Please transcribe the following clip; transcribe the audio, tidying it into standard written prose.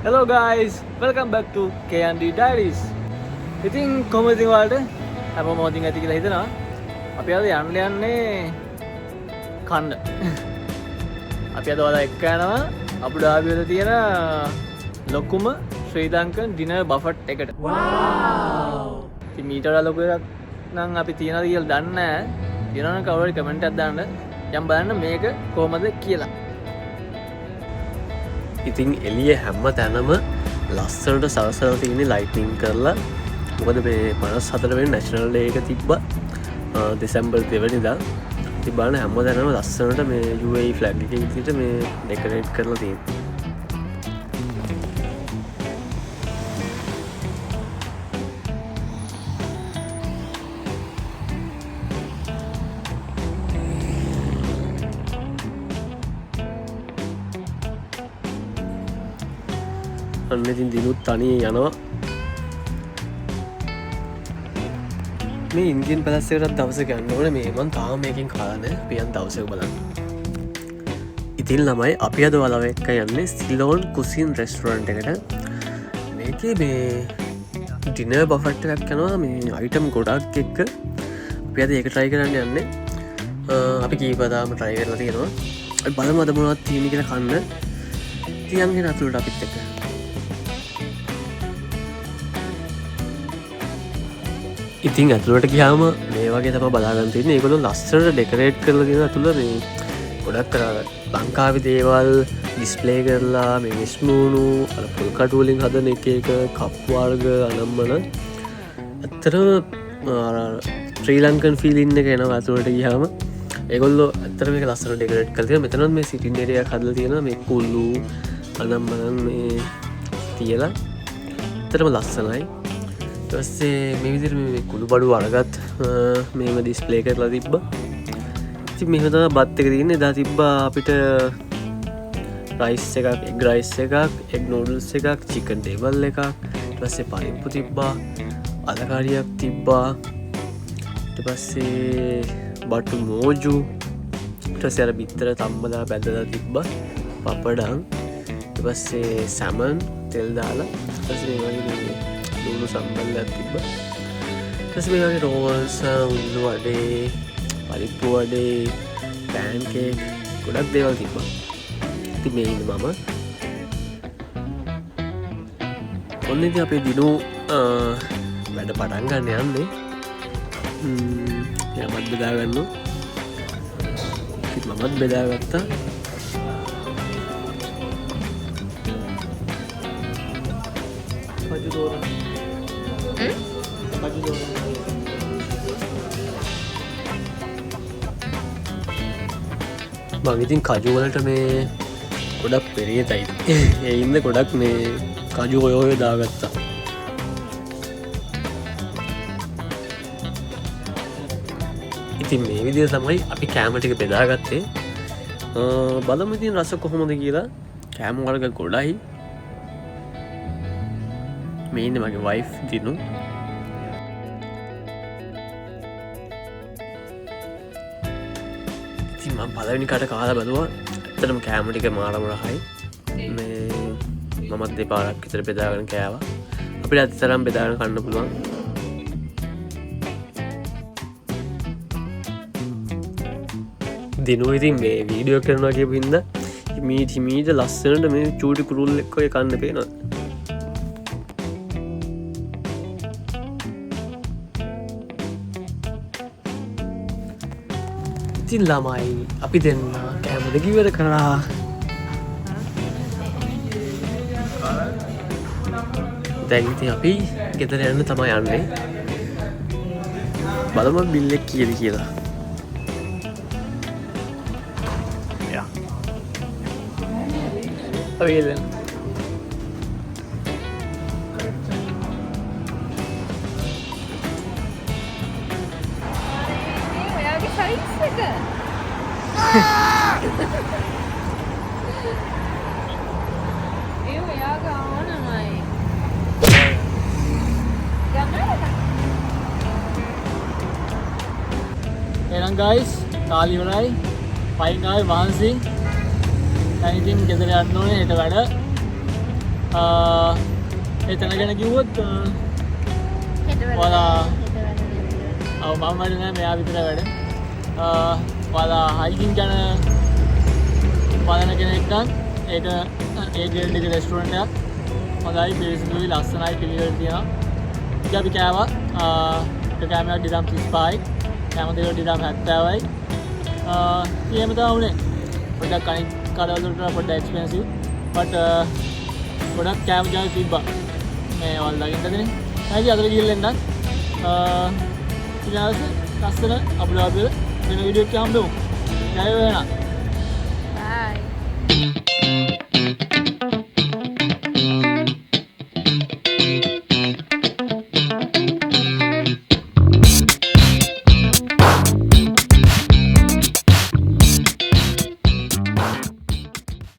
Hello guys, welcome back to K&D Diaries. ඉතින් කොහොමද ඉතින් ඔයාලට? හැමෝම හොඳින් ඇති කියලා හිතනවා. අපි අද යන්න යන්නේ කන්න. අපි අද ඔයාලා එක්ක යනවා අබුඩාබි වල තියෙන ලොකුම ශ්‍රී ලංකන් ඩිනර් බෆට් එකට. Wow! ඉතින් මීට වඩා ලොකු එකක් නම් අපි තියනවද කියලා දන්නේ නැහැ. තියනවා නම් කවුරු හරි කමෙන්ට් එකක් දාන්න. යම් බලන්න මේක කොහොමද කියලා. ඉතින් එළිය හැම තැනම ලස්සනට සරසලා තියෙන ලයිටිං කරලා. මොකද මේ 54 වෙනි නැෂනල් ඩේ එක තිබ්බා දෙසැම්බර් 2 වෙනිදා. ඉතින් බලන්න හැම තැනම ලස්සනට මේ UAE flag එක විදිහට මේ ඩෙකරේට් කරලා තියෙනවා. අන්න ඉතින් දිනුත් තනියෙන් යනවා. මේ ඉන්දියන් පැලස් එකටත් දවසක යන්න ඕනේ. මේ මං තාම මේකෙන් කාලා නෑ. අපි යන් දවසක බලන්න. ඉතින් ළමයි අපි අද ඔයාලව එක්ක යන්නේ සිලෝන් කුසින් රෙස්ටොරන්ට් එකට. මේකේ මේ ඩිනර් බෆට් එකක් යනවා මේ අයිටම් ගොඩක් එක්ක. අපි අද ඒක try කරන්න යන්නේ. අපි කීප දාම try කරලා තියෙනවා. අපි බලමු අද මොනවද තියෙන්නේ කියලා කන්න. ඉතින් යන් හෙන අතුලට අපිත් එක්ක. ඉතින් ඇතුළට ගියාම මේ වගේ තමයි බලා ගන්න තියෙන්නේ. ඒගොල්ලෝ ලස්සනට ඩෙකරේට් කරලා තියෙන ඇතුළ මේ ගොඩක් අර ලංකාවේ දේවල් ඩිස්ප්ලේ කරලා මේ මිස්මූණු අර පොල් කටු වලින් හදන එක එක කප් වර්ග අනම්මන. ඇත්තටම අර ශ්‍රී ලංකන් ෆීලිං එක එනවා ඇතුළට ගියාම. ඒගොල්ලෝ ඇත්තටම මේක ලස්සනට ඩෙකරේට් කරලා තියෙනවා. මෙතනත් මේ සිටින් ඒරියා එකක් හදලා තියෙනවා. මේ කුල්ලු අනම්මන මේ තියලා ඇත්තටම ලස්සනයි. ඊට පස්සේ මේ විදිහට මේ කුළු බඩු වර්ගත් මේව ඩිස්ප්ලේ කරලා තිබ්බා. ඉතින් මෙහෙම තමයි බත් එක තියෙන්නේ. එදා තිබ්බා අපිට රයිස් එකක්, එග් රයිස් එකක්, එග් නූඩල්ස් එකක්, චිකන් ඩෙවල් එකක්. ඊට පස්සේ පරිප්පු තිබ්බා, අලකාරියක් තිබ්බා. ඊට පස්සේ බටු මෝජු. ඊට පස්සේ අර බිත්තර තම්බලා බැදලා තිබ්බා, පපඩම්. ඊට පස්සේ සැමන් තෙල් දාලා. ඊට පස්සේ මේ වගේ මේ ලුණු සම්බල්ලක් තිබ්බා. ඊට පස්සේ මේ වගේ රෝල්ස්, උණු වඩේ, පරිප්පු වඩේ, පෑන්කේක් ගොඩක් දේවල් තිබ්බා. ඉතින් මේ ඉන්නේ මම. ඔන්න ඉතින් අපේ දිනු වැඩ පටන් ගන්න යන්නේ. එයාමත් බෙදා ගන්නවා. ඉතින් මමත් බෙදාගත්තා. කජු දෝරන. කජු දෝරන. මං ඉතින් කජු වලට මේ ගොඩක් පෙරේතයි. ඒ හින්දා ගොඩක් මේ කජු ඔය ඔය දාගත්තා. ඉතින් මේ විදිහට තමයි අපි කෑම ටික බෙදාගත්තේ. බලමු ඉතින් රස කොහොමද කියලා. කෑම වර්ග ගොඩයි. මේ ඉන්නේ මගේ වයිෆ් දිනු. ඉතින් මං පළවෙනි කට කාලා බැලුවා. ඇත්තටම කෑම ටික මාරම රහයි. මේ මමත් දෙපාරක් විතර බෙදාගෙන කෑවා. අපිට ඇත්තටම බෙදාගෙන කන්න පුළුවන්. දිනු ඉතින් මේ වීඩියෝ කරනවා කියපු හින්දා හිමීට හිමීට ලස්සනට මේ චූටි කුරුල්ලෙක් වගේ කන්න පේනවා. ඉතින් ළමයි අපි දෙන්න කෑම දෙක ඉවර කරා. දැන් ඉතින් අපි ගෙදර යන්න තමයි යන්නේ. බලමු බිල් එක කීයද කියලා. යා. අපි ගෙදර යන්න. ඔයාගේ සයිස් එක. ඒ ඔයා ගානමයි. ගන්නවද? එහෙනම් ගයිස් කාලි ඉවරයි. පයින් ආවේ මහන්සි. දැන් ඉතින් ගෙදර යන්න ඕනේ හෙට වැඩ. ඒ තැන ගැන කිව්වොත් ඔයාලා ඔව්, මම වැඩ නෑ, මෙයා විතර වැඩ. ඔයාලා හයිකින් ගැන බලන කෙනෙක් නම් ඒක ඒ ග්‍රේඩ් එකේ රෙස්ටුරන්ට් එකක්. හොඳයි, පිරිසිදුයි, ලස්සනයි, පිළිවෙලට තියෙනවා. ඉතින් අපි කෑවා. එක කෑමයක් ඩිරම් 35යි. කෑම දෙක ඩිරම් 70යි. ඉතින් එහෙම තමයි වුණේ. පොඩ්ඩක් අනිත් කඩවල වලට වඩා පොඩ්ඩක් එක්ස්පෙන්සිව්. බට් ගොඩක් කෑම ජාති තිබ්බා. මේ ඔයාලා දකින්න ඇතිනේ. මම ඉතින් අදට ගිහිල්ලා එන්නම්. ඊළඟ ලස්සන අබුදාබි වල වෙන වීඩියෝ එකක් හම්බෙමු. ජය වේවා.